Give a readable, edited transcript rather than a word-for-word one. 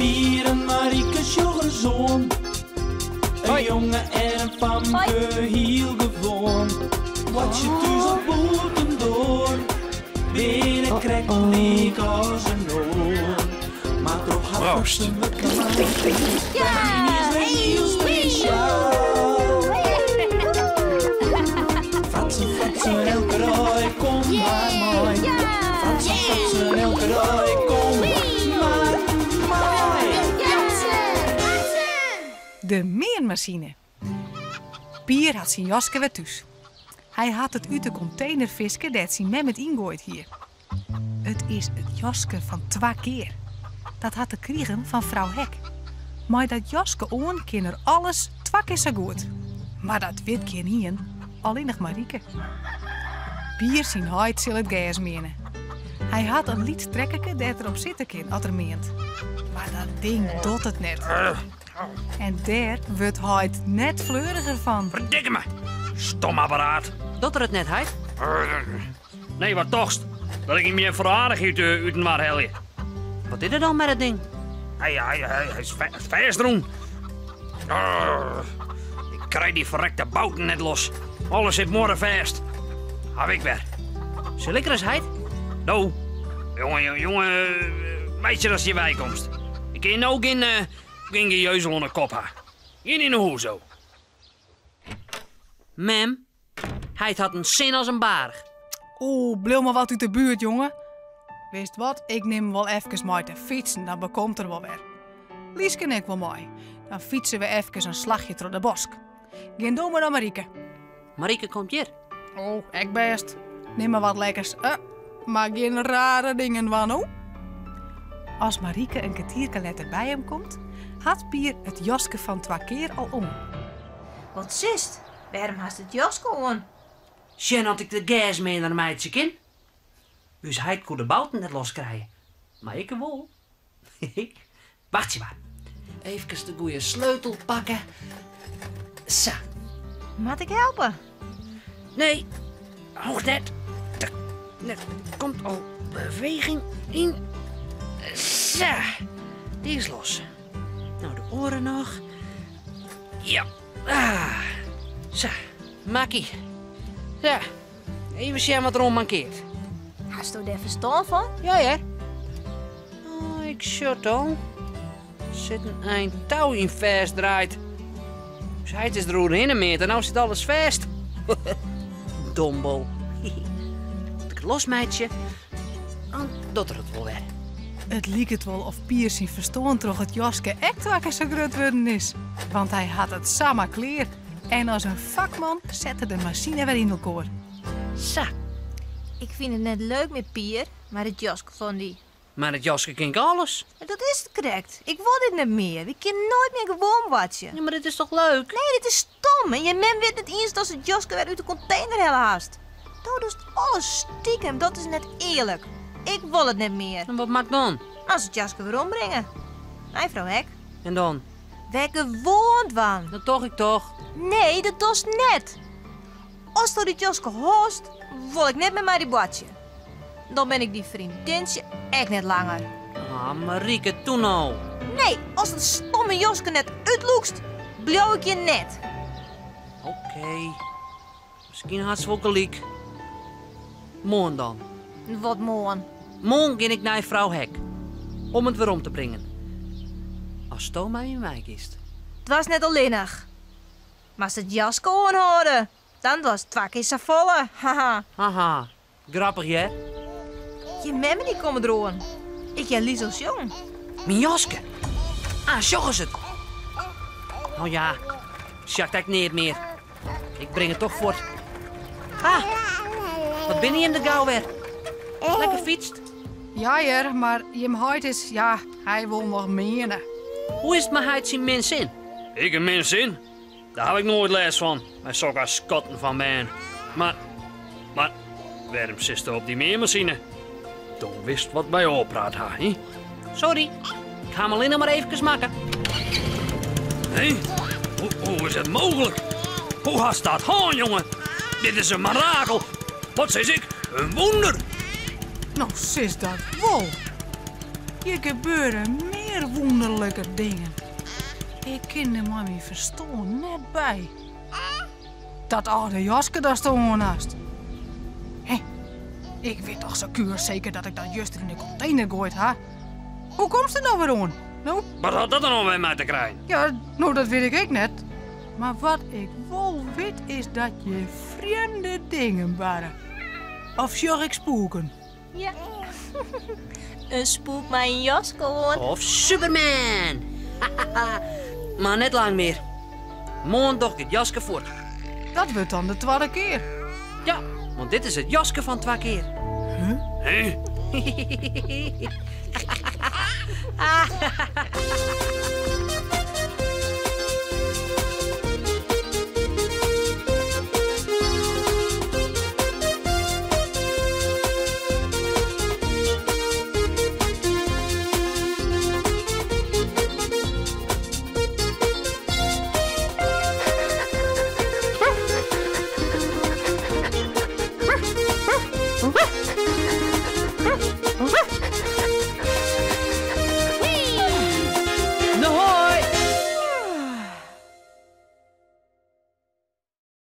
Pier en Marike sjoch ris oan. In jonge en in famke, hiel gewoan. Boartsje thús of bûtendoar, binne krekt lyk as in oar. Mar troch har Proost. fratsen wurdt mei yniens wer hiel spesjaal. Fratsen, fratsen, elke dei, kom mar mei. Fratsen, fratsen, elke dei, kom mar mei. De meanmasine. Pier hat syn jaske wer thús. Hy hat it út de kontener fiske dêr't syn mem it yngoaid hie. It is it jaske fan twa kear. Dat hat er krigen fan frou Hek. Mei dat jaske oan kin er alles twa kear sa goed. Mar dat wit gjinien, allinnich Marike. Pier syn heit sil it gers meane. Hy hat in lyts trekkerke dêr't er op sitte kin as er meant. Mar dat ding docht it net. En dêr wurdt heit net fleuriger fan. Ferdikke me! Stom apparaat. Docht er it net, heit? Nee, wat tochtst? Dat ik him hjir foar aardichheid útinoar helje? Wat is der dan mei dat ding? Hy, hy, hy, hy is fêstrûn. Ik krij dy ferrekte bouten net los. Alles sit muorrefêst. Haw ik wer. Sil ik ris, heit? No, jonge, jonge, meitsje datst hjir weikomst. Ik kin no gjin, gjin gejeuzel oan 'e kop ha. Gean yn 'e hûs, o. Mem, Heit hat in sin as in baarch. Oeh, bliuw mar wat út de buert, jonge. Witst wat, ik nim him wol efkes mei te fytsen, dan bekomt er wol wer. Lyske en ik wol mei. Dan fytse we efkes in slachje troch de bosk. Gean do mar nei Marike. Marike komt hjir. Oh, ek bêst. Nim mar wat lekkers. Uh, mar gjin rare dingen dwaan, o. As Marike in kertierke letter by him komt, hat Pier it jaske fan twa kear al oan. Wat sist? Wêrom hast it jaske oan? Sjen oft ik de gersmeaner meitsje kin. Us heit koe de bouten net los krije, mar ik wol. Wachtsje mar. Efkes de goeie sleutel pakke. Sa. Moat ik helpe? Nee, hoecht net. Der komt al beweging yn. Sa, dy is los. No, de oare noch. Ja. Ah, sa, makkie. Ja, even sjen wat der oan mankeart. Hasto dêr ferstân fan? Ja, hear. Oh, ik sjoch it al. Sit in ein tou yn fêstdraaid. Us heit is der oerhinne meand en no sit alles fêst. Dombo. As ik it losmeitsje, dan docht er it wol wer. It liket wol oft Pier syn ferstân troch it jaske ek twa kear sa grut wurden is. Want hy hat it samar klear en as in fakman set er de masine wer yn elkoar. Sa. Ik fyn it net leuk mear, Pier, mei dat jaske fan dy. Mei dat jaske kin ik alles. Dat is it krekt. Ik wol dit net mear. Wy kinne noait mear gewoan boartsje. Ja, mar dit is toch leuk? Nee, dit is stom. En je mem wit net iens datst it jaske wer út de kontener helle hast. Do dochst alles stikem. Dat is net earlik. Ik wol it net mear. En wat moat ik dan? Moatst it jaske werombringe. Nei frou Hek. En dan? Wer gewoan dwaan. Dat doch ik toch? Nee, dat dochst net. Asto dit jaske hâldst, wol ik net mear mei dy boartsje. Dan bin ik dyn freondintsje ek net langer. Ah, Marike, toe no. Nee, ast dat stomme jaske net útlûkst, bliuw ik hjir net. Oké. Miskien hast wol gelyk. Moarn dan. Wat moarn? Moarn gean ik nei frou Hek om it werom te bringen. Asto mei my meigiest. Doarst net allinnich. Moatst it jaske oanhâlde, dan doarst twa kear safolle, haha. Haha, grappich hear. Jim mem en dy komme deroan. Ik hear Liesel sjongen. Myn jaske! Ah, sjogge se it. No ja, sjakt ek neat mear. Ik bring it toch fuort. Ah, wat binne jim der gau wer? Lekker fytst? Ja hear, mar jim heit is, ja, hy wol noch meane. Hoe is it mei heit syn min sin? Ik in min sin? Dêr haw ik noait lêst fan, mei sokke skatten fan bern. Mar, mar, wêrom sitsto op dy meanmasine? Do witst wat wy ôfpraat ha, hè? Sorry, ik ha 'm allinne mar eefkes makke. Hé? Hoe, hoe is it mooglik? Hoe hast dat hân, jonge? Dit is in mirakel. Wat sis ik? In wûnder. No sis dat wol. Hjir gebeure mear. mear wûnderlike dingen. Ik kin der mei myn ferstân net by. Dat âlde jaske datsto oan hast. Hé, ik wit toch sekuer seker dat ik dat juster yn de kontener goaid ha. Hoe komst der no wer oan? No? Wat hat dat der no wer mei te krijen? Ja, no dat wit ik ek net. Mar wat ik wol wit is dat hjir frjemde dingen barre. Of sjoch ik spûken? Ja. In spûk mei in jaske oan. Of Superman! Mar net lang mear. Moarn doch ik it jaske fuort. Dat wurdt dan de twadde kear. Ja, want dit is it jaske fan twa kear. Hè?